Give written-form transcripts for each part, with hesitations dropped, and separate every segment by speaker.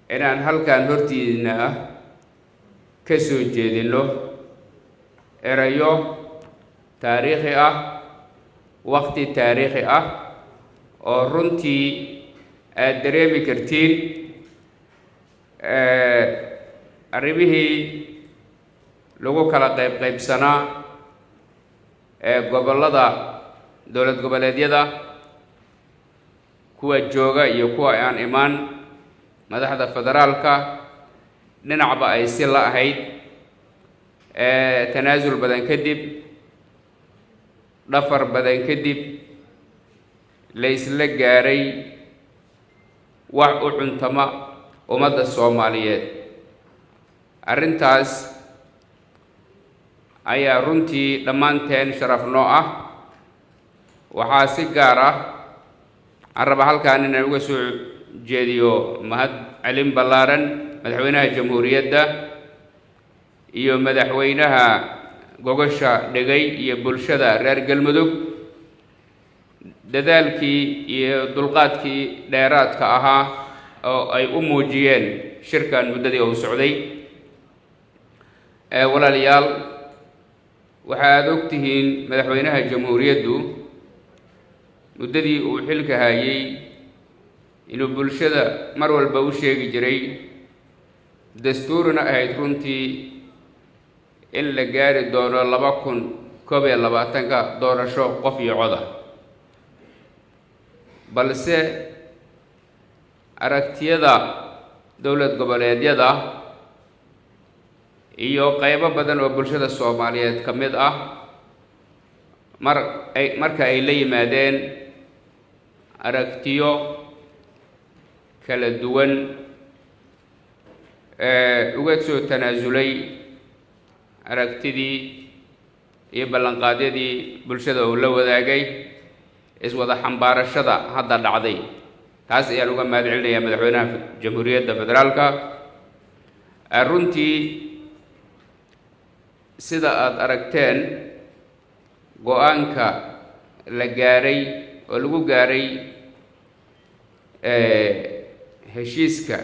Speaker 1: Inaan halkan hortiina ah ka soo jeedinno erayo taariikhi ah, waqti taariikhi ah oo runtii aada dareemi kartiin arrimihii lagu kala qayb qaybsanaa ee gobollada dowlad goboleedyada, kuwa jooga iyo kuwa aan imaan, madaxda federaalka dhinacba ay si la ahayd. Tanaasul badan kadib, dhafar badan kadib, la isla gaaray wax u cuntama ummadda Soomaaliyeed. Arrintaas ayaa runtii dhammaanteen sharaf noo ah. Waxaa si gaar ah aan rabaa halkaan inaan uga soo jeediyo mahad celin ballaaran madaxweynaha jamhuuriyadda iyo madaxweynaha gogosha dhigay iyo bulshada reer Galmudug, dadaalkii iyo dulqaadkii dheeraadka ahaa oo ay u muujiyeen shirkan muddadii uu socday. Walaalayaal, waxaad og tihiin madaxweynaha jamhuuriyaddu muddadii uu xilka hayay inuu bulshada mar walba u sheegi jiray, dastuurina ahayd runtii, in la gaari doono 2021-ka doorasho qof iyo coda. Balse aragtiyada dowlad goboleedyada iyo qaybo badan oo bulshada Soomaaliyeed ka mid ah mar ay marka ay la yimaadeen aragtiyo kala duwan, uga soo tanaasulay aragtidii iyo ballanqaadyadii bulshada uu la wadaagay, iswada xambaarashada hadda dhacday, taas ayaan uga mahad celinayaa madaxweynaha Jamhuuriyadda Federaalka. Runtii, sida aada aragteen, go-aanka la gaaray oo lagu gaaray heshiiska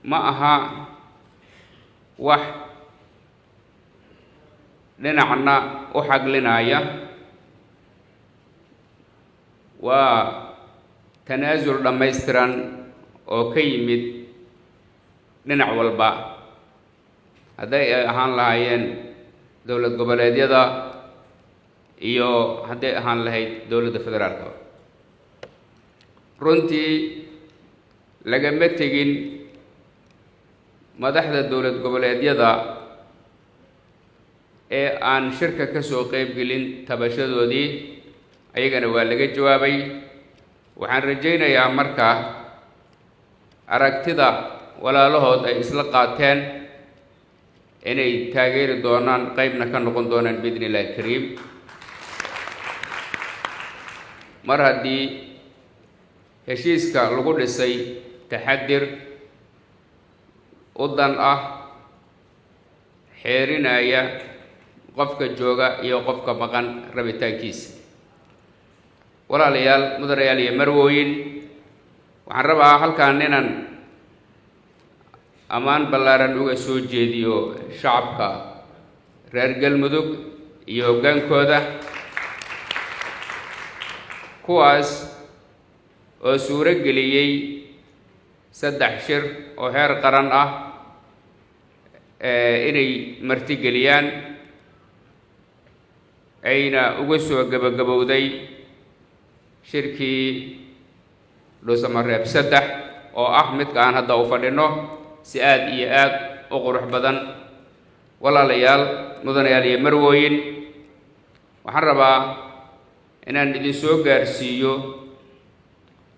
Speaker 1: ma aha wax dhinacna u xaglinaya, waa tanaasul dhammaystiran oo ka yimid dhinac walba, hadday ay ahaan lahaayeen dowlad goboleedyada iyo hadday ahaan lahayd dowladda federaalka. Runtii lagama tegin madaxda dowlad goboleedyada ee aan shirka ka soo qeybgelin tabashadoodii, ayagana waa laga jawaabay. Waxaan rajaynayaa marka aragtida walaalahood ay isla qaateen inay taageeri doonaan, qeybna ka noqon doonaan biidni illahi alkariim, mar haddii heshiiska lagu dhisay taxadir u dan ah, xeerinaya qofka jooga iyo qofka maqan rabitaankiisa. Walaalayaal, mudanayaal iyo marwooyin, waxaan rabaa halkaan inaan ammaan ballaaran uga soo jeediyo shacabka reer Galmudug iyo hoggaankooda, kuwaas oo suuro geliyey 3 shir oo heer qaran ah inay martigeliyaan, ayna uga soo gebagabowday shirkii Dhuusamareeb 3, oo ah midka aan hadda u fadhinno, si aad iyo aad u qurux badan. Walaalayaal, mudanayaal iyo marwooyin, waxaan rabaa inaan idin soo gaarsiiyo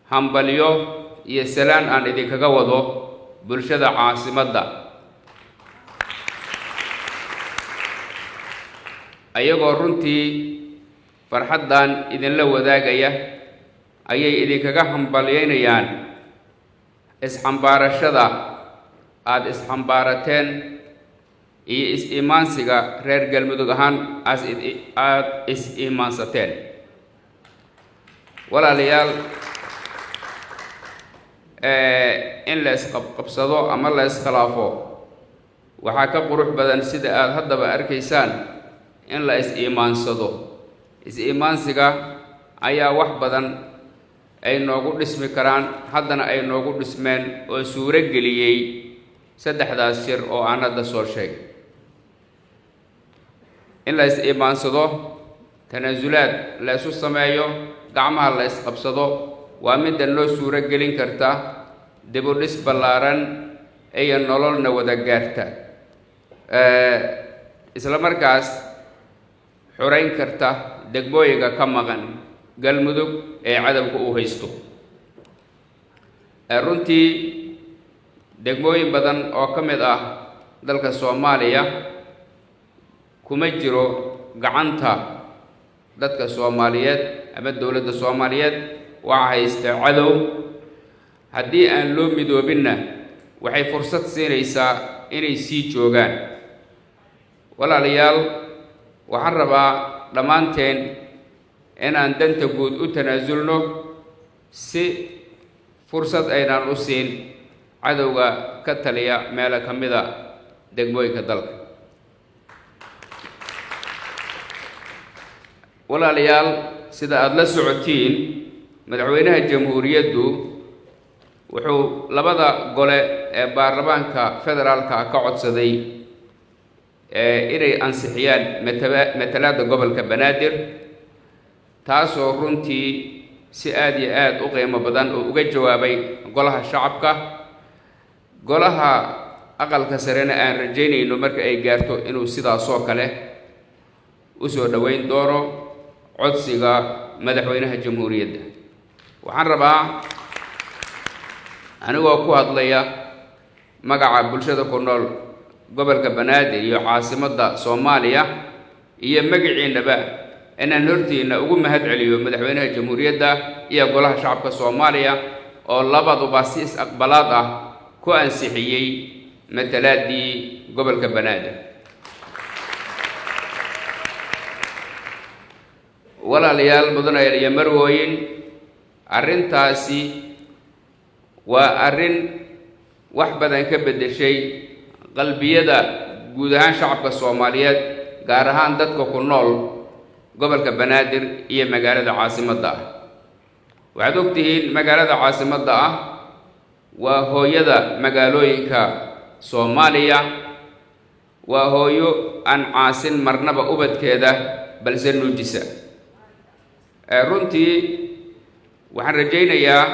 Speaker 1: hambalyo iyo salaan aan idinkaga wado bulshada caasimadda, ayagoo runtii farxaddan idinla wadaagaya ayay idinkaga hambalyaynayaan isxambaarashada aada isxambaarateen iyo is-iimaansiga reer Galmudug ahaan aada is-iimaansateen. Walaalayaal, In la isqabqabsado ama la iskhilaafo waxaa ka qurux badan, sida aada haddaba arkaysaan, in la is-iimaansado. Is-iimaansiga ayaa wax badan ay noogu dhismi karaan, haddana ay noogu dhismeen oo suuro geliyey saddexdaas shir oo aan hadda soo sheegay. In la is-iimaansado, tanaasulaad la isu sameeyo, gacmaha la isqabsado waa midda noo suuro gelin karta dib u dhis ballaaran iyo nololna wada gaarta, isla markaas xureyn karta degmooyinka ka maqan Galmudug ee cadowga uu haysto. Runtii degmooyin badan oo ka mid ah dalka Soomaaliya kuma jiro gacanta dadka Soomaaliyeed ama dowladda Soomaaliyeed, waxaa haysta cadow. Haddii aan loo midoobinna, waxay fursad siinaysaa inay sii joogaan. Walaalayaal, waxaan rabaa dhammaanteen inaan danta guud u tanaasulno si fursad aynaan u siin cadowga ka taliya meelo ka mida degmooyinka dalka. Walaalayaal, sida aada la socotiin, madaxweynaha jamhuuriyaddu wuxuu labada gole ee baarlamaanka federaalka ka codsaday inay ansixiyaan matalaadda gobolka Banaadir, taasoo runtii si aada iyo aada u qiimo badan oo uga jawaabay golaha shacabka. Golaha aqalka sarena aan rajaynayno marka ay gaarto inuu sidaasoo kale usoo dhoweyn doono codsiga madaxweynaha jamhuuriyadda. Waxaan rabaa, anigoo ku hadlaya magaca bulshada ku nool gobolka Banaadir iyo caasimadda Soomaaliya iyo magaciinaba, inaan hortiina ugu mahad celiyo madaxweynaha jamhuuriyadda iyo golaha shacabka Soomaaliya oo labaduba si is-aqbalaad ah ku ansixiyey matalaadii gobolka Banaadir. Walaalayaal, mudanayaal iyo marwooyin, arrintaasi waa arrin wax badan ka beddeshay qalbiyada guud ahaan shacabka Soomaaliyeed, gaar ahaan dadka ku nool gobolka Banaadir iyo magaalada caasimadda ah. Waxaad og tihiin, magaalada caasimadda ah waa hooyada magaalooyinka Soomaaliya, waa hooyo aan caasin marnaba ubadkeeda, balse nuujisa. Runtii waxaan rajaynayaa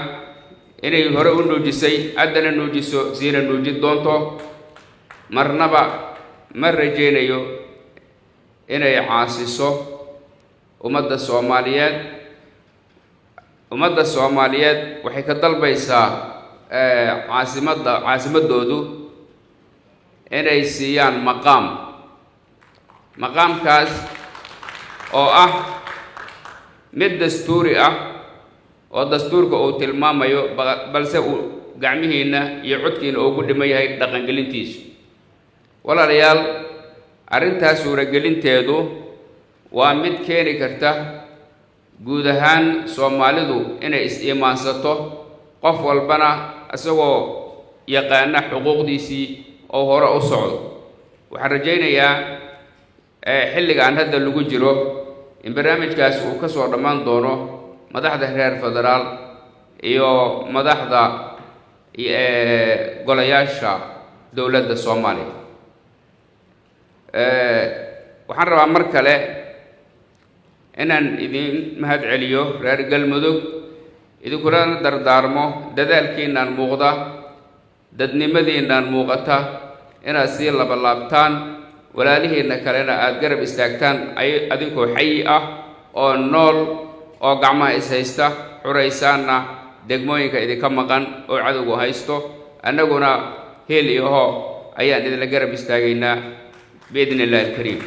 Speaker 1: inay hore u nuujisay, haddana nuujiso, siina nuujin doonto. Marnaba ma rajaynayo inay caasiso ummadda Soomaaliyeed. Ummadda Soomaaliyeed waxay ka dalbaysaa caasimadda, caasimaddoodu inay siiyaan maqaam, maqaamkaas oo ah mid dastuuri ah oo dastuurka uu tilmaamayo, balse uu gacmihiinna iyo codkiina uu ku dhiman yahay dhaqangelintiisu. Walaalayaal, arrintaas suuragelinteedu waa mid keeni karta guud ahaan Soomaalidu inay is-iimaansato, qof walbana isagoo yaqaana xuquuqdiisii oo hore u socdo. Waxaan rajaynayaa xilligaan hadda lagu jiro in barnaamijkaas uu ka soo dhammaan doono madaxda reer federaal iyo madaxda golayaasha dowladda Soomaaliya. Waxaan rabaa mar kale inaan idin mahad celiyo reer Galmudug, idinkula dardaarmo dadaalkiinaan muuqda, dadnimadiinaan muuqata, inaad sii labalaabtaan, walaalihiinna kalena aada garab istaagtaan, ay adinkoo xayi ah oo nool oo gacmaha is haysta xuraysaanna degmooyinka idinka maqan oo cadowgu haysto. Annaguna heel iyo hoo ayaan idinla garab istaagaynaa biidni illahi alkariim.